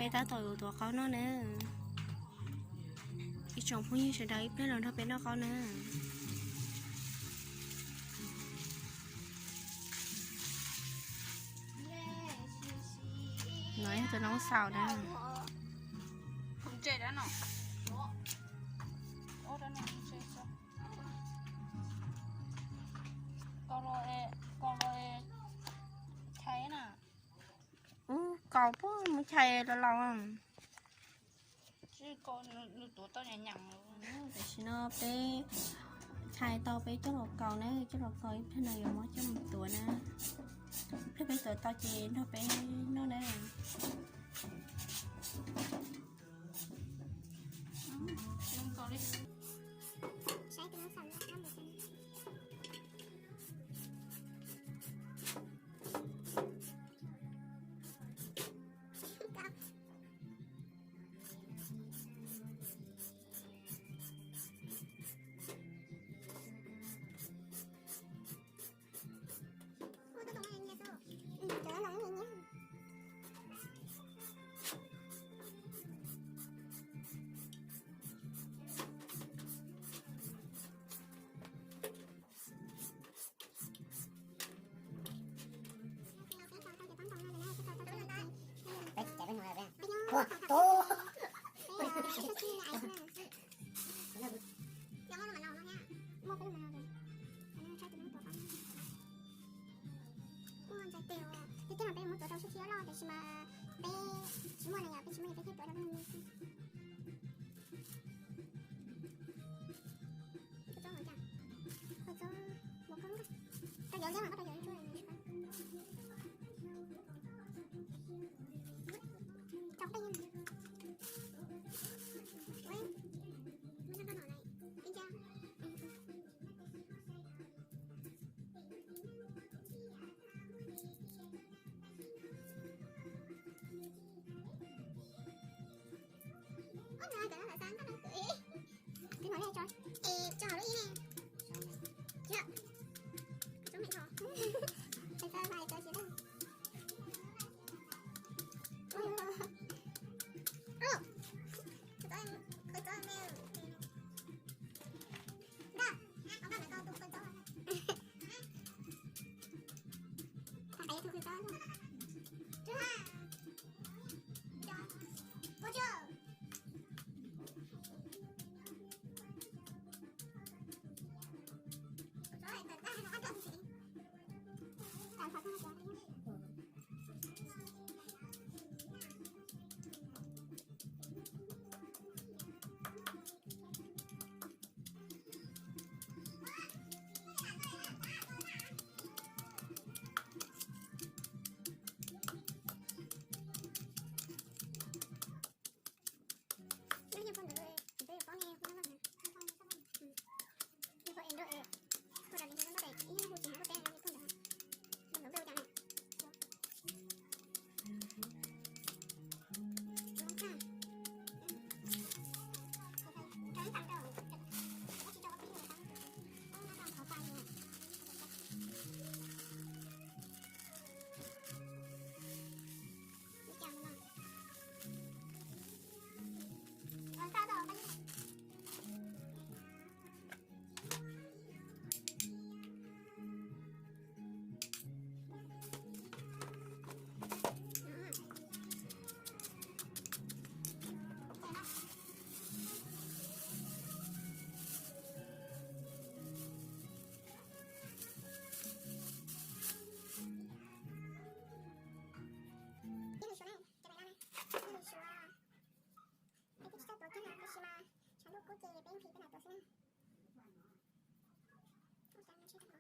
Peb tab tom yuav tuav qaub noj na. Ib tsoom phooj ywg sawv daws ib pliag los nrog peb noj qaub na. No yog tus noob xaus na. Ub, kaus puag mus chais los laus. Tam sim no peb chais tau peb coj los kaus na, coj los kaus ib pliag no yuav muab coj mus tuav na. Ib pliag peb tuav tau ces nrog peb noj na. Kuj ntxhais tes, tiag tiag mas peb yuav muab tuav rau xyoo thib ob loj tiam sis mas peb tsis muaj na yom, peb tsis muaj li peb thiaj tuav rau lub no xwb. Koj txob ua cas? Koj txob ua koj, koj yuav liab mas koj rau yuav ntsuag. Tso dej na. Ua, muab rau koj no na, ib ncaj. Ub, no cov no lawv xav nkauj no, twb no nej tso, es tso hauv lub ib ne. Yog, koj txob me no, es txo mas txo tsis tau. Ub, koj txob, koj txob me. Peb twb tsis tau tuav kiag na, tab sis mas tshav ntuj kub ces peb nqhis peb mam tuav xwb na.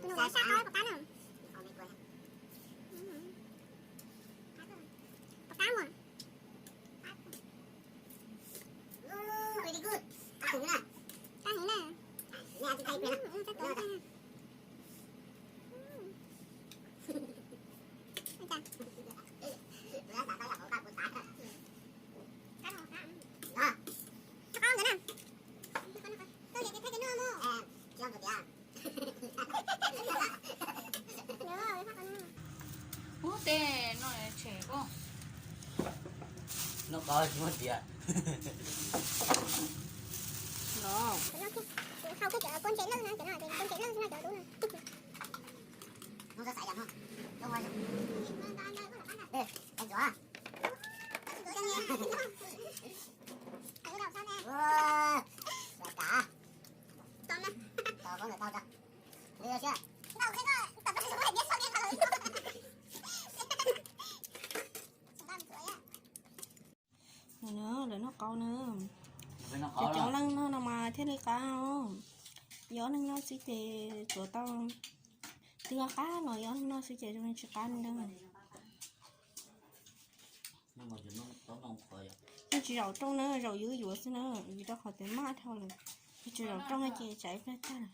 Tus no sab qab pov qab na. Pov qab mas. Qab heev na. Qab ntawd na. Koj yog tes thaij cov no mus. Ub, tej no tshem koj. No qab tsis muaj tias. No. Kua ntse lawj na, cov no kua ntse lawj xwb na cov dub na. Lawv noj qab na. Cov cov leej noj no mas thiaj li qab os. Yog ob leeg noj xwb ces tsuav tau, twb qab los yog ob leeg noj xwb ces zoo li tsis qab li ntag. Yeej tsis zaum rooj na, zaum yuav yuav xwb na, vim rau qhov tias maj dhau lawm. Yeej tsis zaum rooj ces tsam ib pliag tag lawm.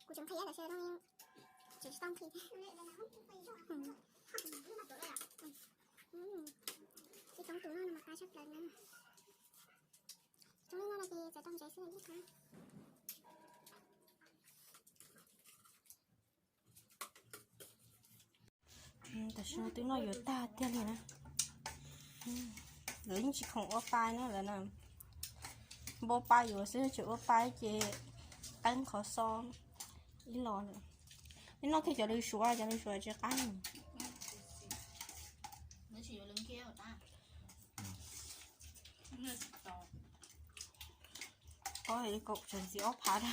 Kuv tseem qhia tias tsis tau nqhis. Ib coob tus no mas qab tshaj plaws na. Coob leej noj no ces txawm tau ntsev xwb yeej qab. Tam sim no twb noj yuav tag tiag li na. Lawv yeej tsis khoom ua pa na lawm na. Npau pa yuav xwb, tseem ua pa ces qeeb qhov xo ib los lawm. Nej noj kiag cov lws suav, cov lws suav tsis qab. Ob kaum tseem txiv ob phav na.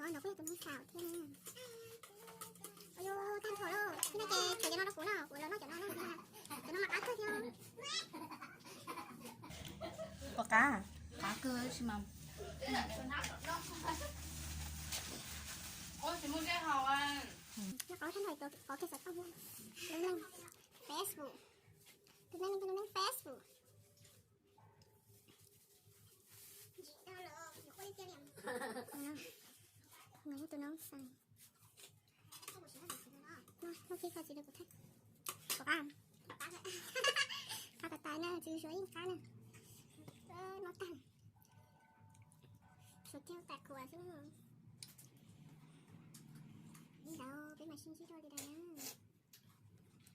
Nov kuj yog tus neeg xaum thiab. Ua yus tag nrho lawm, nej ces tseem cov no rau kuv no, kuv los noj cov no na. Cov no mas qab kawg thiab. Puas qab? Qab kawg tsis mas. Noj qab tshaj nrho tus qhov kiag xav tau. Lub neej Facebook. Tus neeg, tus neeg Facebook. Tus no xav. Qab tas tas na, tsis suav yeej qab na. Noj tag. Suav kiag tas khuav xwb. Li ntawd peb mam sib ntsib dua li dais na.